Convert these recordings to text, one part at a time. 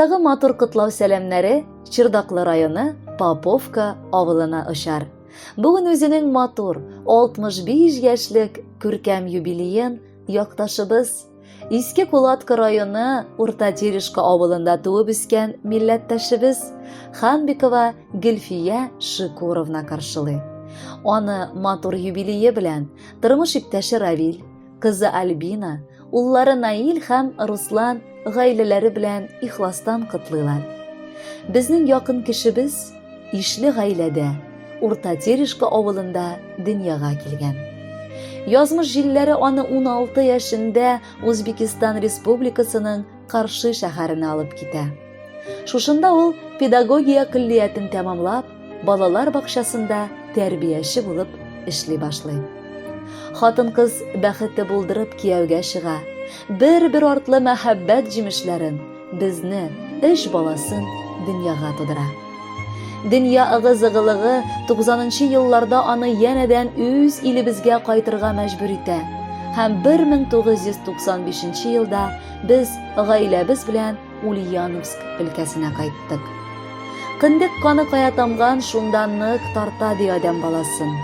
Алдагы матур котлау сәламнәре Чердаклы районы Поповка авылына очар. Бүген үзенең матур 65 яшьлек күркәм юбилеен якташыбыз Иске Кулатка районы Урта Терешка авылында туып үскән милләттәшебез Ханбикова Гөлфия Шикуровна каршылый. Аны матур юбилее белән тормыш иптәше Равил, кызы Альбина, уллары Наил һәм Руслан гаиләләре белән ихластан котлыйлар. Безнең якын кешебез Ишле гаиләдә, Урта Терешка авылында дөньяга килгән. Язмыш җилләре аны 16 яшендә Узбекистан Республикасының Каршы шәһәренә алып китә. Шушында ул педагогия көллиятен тәмамлап, балалар бакчасында тәрбияче булып эшли башлый. Хатын-кыз бәхете булдырып кияүгә чыга. Бер-бер артлы мәхәббәт җимешләрен, безне, өч баласын дөньяга тудыра. Дөнья ыгы-зыгылыгы 90 елларда аны янәдән үз илебезгә кайтырга мәҗбүр итә. Һәм 1995 елда без гаиләбез белән Ульяновск өлкәсенә кайттык. Кындык каны кая тамган, шунда нык тарта ди адәм баласын.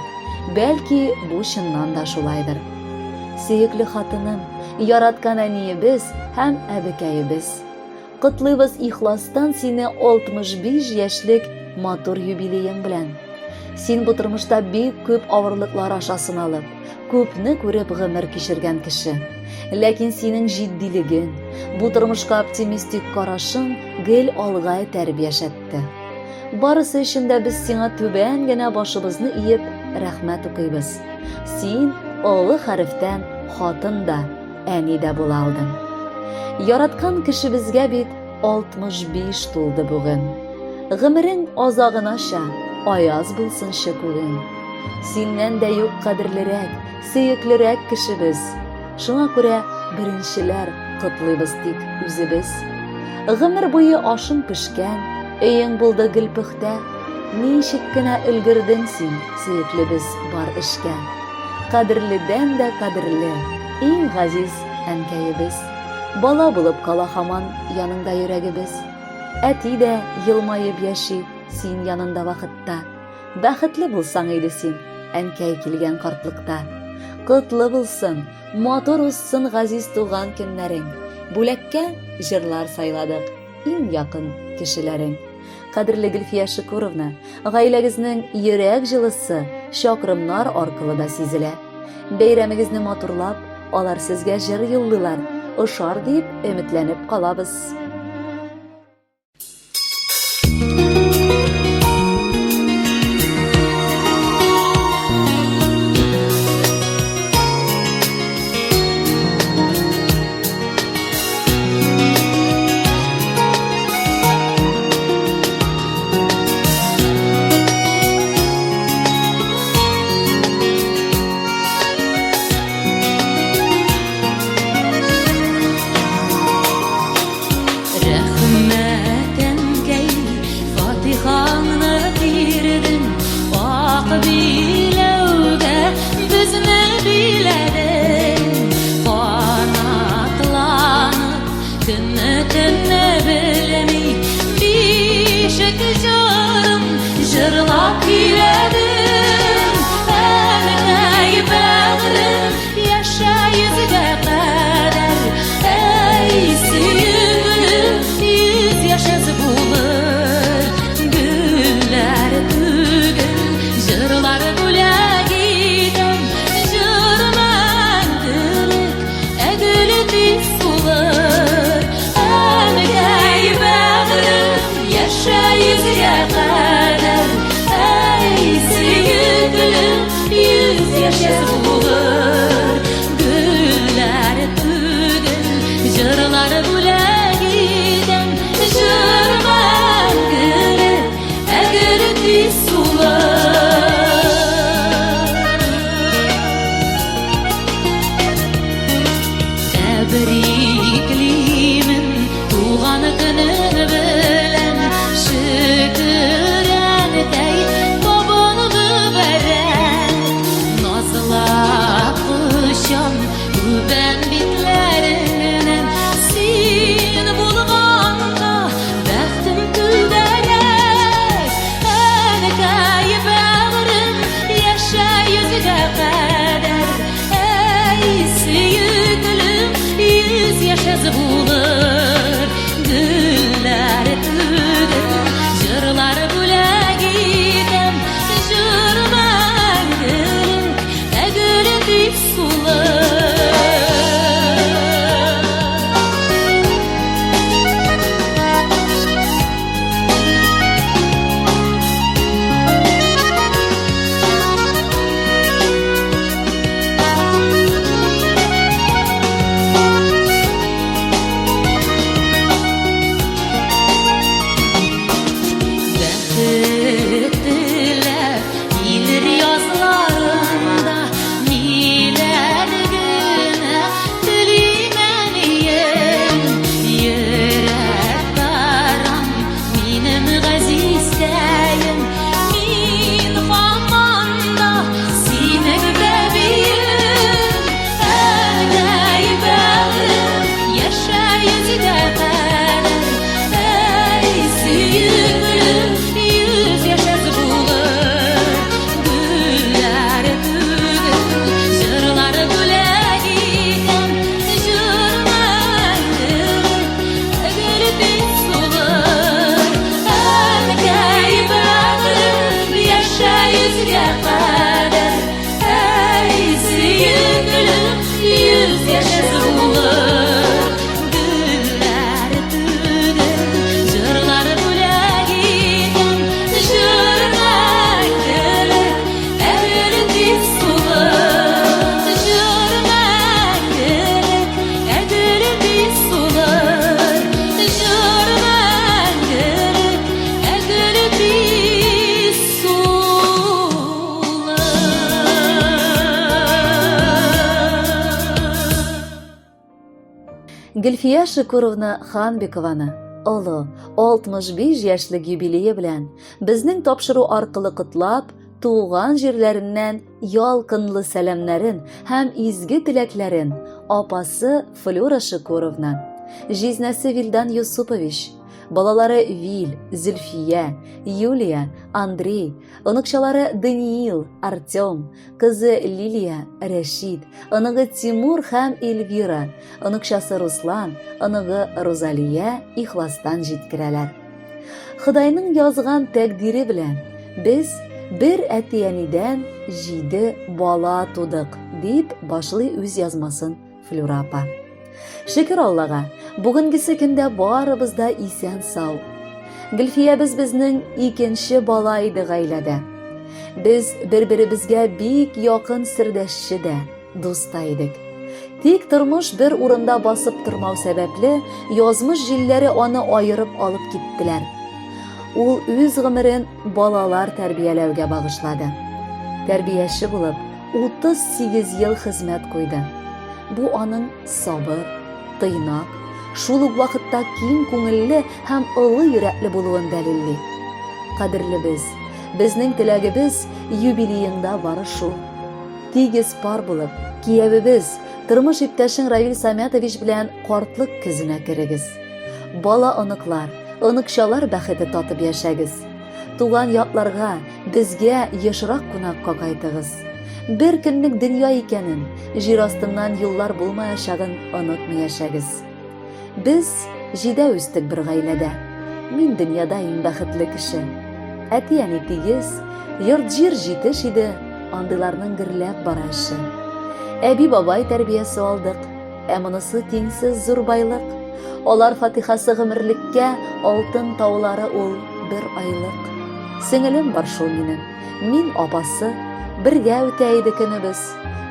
Бәлки, бу чыннан да шулайдыр. Сөекле хатыным, яраткан әниебез һәм әбекәебез. Котлыйбыз ихластан сине 65 яшьлек матур юбилеең белән. Син бу тормышта бик күп авырлыклар аша сыналып, күпне күреп гомер кичергән кеше. Ләкин синең җитдилегең, бу тормышка оптимистик карашың гел алга этәреп яшәтте. Барысы өчен дә без сиңа түбән генә башыбызны иеп рәхмәт укыйбыз. Син олы хәрефтән хатын да, әни дә була алдың. Яраткан кешебезгә бит 65 тулды бүген. Гомерең азагынача аяз булсынчы күгең. Синнән дә юк кадерлерәк, сөеклерәк кешебез. Шуңа күрә беренчеләр котлыйбыз тик үзебез. Гомер буе ашың пешкән, өең булды гел пөхтә. Ничек кенә өлгердең син, сөеклебез, бар эшкә. Кадерледән дә кадерле, иң газиз әнкәебез. Бала булып кала һаман яныңда йөрәгебез. Әти дә елмаеп яши син янында вакытта. Бәхетле булсаң иде син, әнкәй килгән картлыкта. Котлы булсын, матур узсын газиз туган көннәрең. Бүләккә җырлар сайладык, иң якын кешеләрең. Кадерле Гөлфия Шукуровна, гаиләгезнең йөрәк җылысы чакрымнар аркылы да сизелә. Бәйрәмегезне матурлап, алар сезгә җыр юллыйлар, ошар дип өметләнеп калабыз. Рәхмәт, әнкәй, фатихаңны бирдең, ак биләүгә безне биләдең. Канатланып, көнне төнне белми, бишек җырын җырлап көйләдең. Әнкәй, бәгърем, Яшә йөзгә кадәр, әй, сөеклем, йөз яшәс булыр. Гөлләр түгел, җырлар бүләк итәм, җыр мәңгелек, ә гөле тиз сулыр. Әнкәй, бәгърем, яшә йөзгә кадәр, әй, сөеклем, Йөз яшәс булыр, гөлләр түгел, җырлар бүләк итәм, җыр мәңгелек, ә гөл тиз сулыр. Тәбриклимен туган көне белән, шөкер әнкәй, табын мөбарәк. Назлап йөзгә кадәр. Әй, сөеклем, 100 яшәсе булыр. Гөлләр түгел, җырлар бүләк итәм. Җыр мәңгелек, ә гөл тиз сулыр. Җыр мәңгелек, ә гөл тиз сулыр. Җыр мәңгелек, ә гөл тиз сулыр. Гөлфия Шөкүровна Ханбикованы олы 65 яшьлек юбилее белән безнең тапшыру аркылы котлап, туган җирләреннән ялкынлы сәламнәрен һәм изге теләкләрен апасы Флюра Шөкүровна, җизнәсе Вилдан Юсупович, балалары Вил, Зөлфия, Юлия, Андрей, оныкчалары Даниил, Артем, кызы Лилия, Рәшит, оныгы Тимур һәм Эльвира, оныкчасы Руслан, оныгы Рузалия ихластан җиткерәләр. Ходайның язган тәкъдире белән без бер әти-әнидән җиде бала тудык, дип башлый үз язмасын Флюра апа. Шөкер Аллага, бүгенгесе көндә барыбыз да исән-сау. Гөлфиябез безнең икенче бала иде гаиләдә. Без бер-беребезгә бик якын сердәшче дә, дус та идек. Тик тормыш бер урында басып тормау сәбәпле, язмыш җилләре аны аерып алып киттеләр. Ул үз гомерен балалар тәрбияләүгә багышлады. Тәрбияче булып, 38 ел хезмәт куйды. Бу аның сабыр, тыйнак, шул ук вакытта киң күңелле һәм олы йөрәкле булуын дәлилли. Кадерлебез, безнең теләгебез юбилееңда бары шул. Тигез пар булып, киявебез, тормыш иптәшең Равил Самятович белән картлык көзенә керегез. Бала-оныклар, оныкчалар бәхете татып яшәгез. Туган якларга, безгә ешрак кунакка кайтыгыз. Бер көнлек дөнья икәнен, җир астыннан юллар булмаячагын онытмый яшәгез. Без җидәү үстек бер гаиләдә. Мин дөньяда иң бәхетле кеше. Әти-әни тигез, йорт-җир җитеш иде, андыйларның гөрләп бара эше. Әби-бабай тәрбиясе алдык, ә монысы тиңсез зур байлык. Алар фатихасы гомерлеккә, алтын таулары ул бер айлык. Сеңелем бар шул минем, мин апасы, бергә үтә иде көнебез.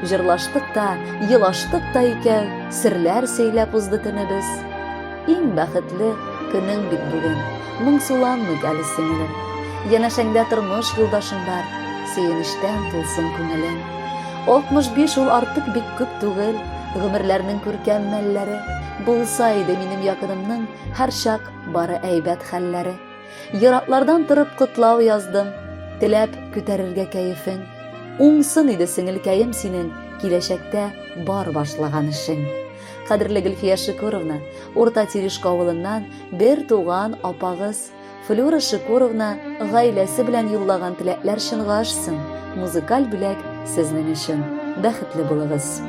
Җырлаштык та, елаштык та икәү, серләр сөйләп узды төнебез. Иң бәхетле көнең бит бүген, моңсуланмыйк әле, сеңелем. Янәшәңдә тормыш юлдашың бар, сөенечтән тулсын күңелең. 65 ул артык бик күп түгел, гомерләрнең күркәм мәлләре. Булса иде минем якынымның һәрчак бары әйбәт хәлләре. Ераклардан торып котлау яздым, теләп күтәрергә кәефең. Уңсын иде сеңелкәем синең киләчәктә бар башлаган эшең. Кадерле Гөлфия Шикуровна, Урта Терешка авылыннан бер туган апагыз Флюра Шикуровна гаиләсе белән юллаган теләкләр чынга ашсын. Музыкаль бүләк сезнең өчен. Бәхетле булыгыз.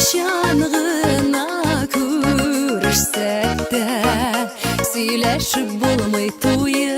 Кайчан гына күрешсәк тә, сөйләшеп булмый туеп.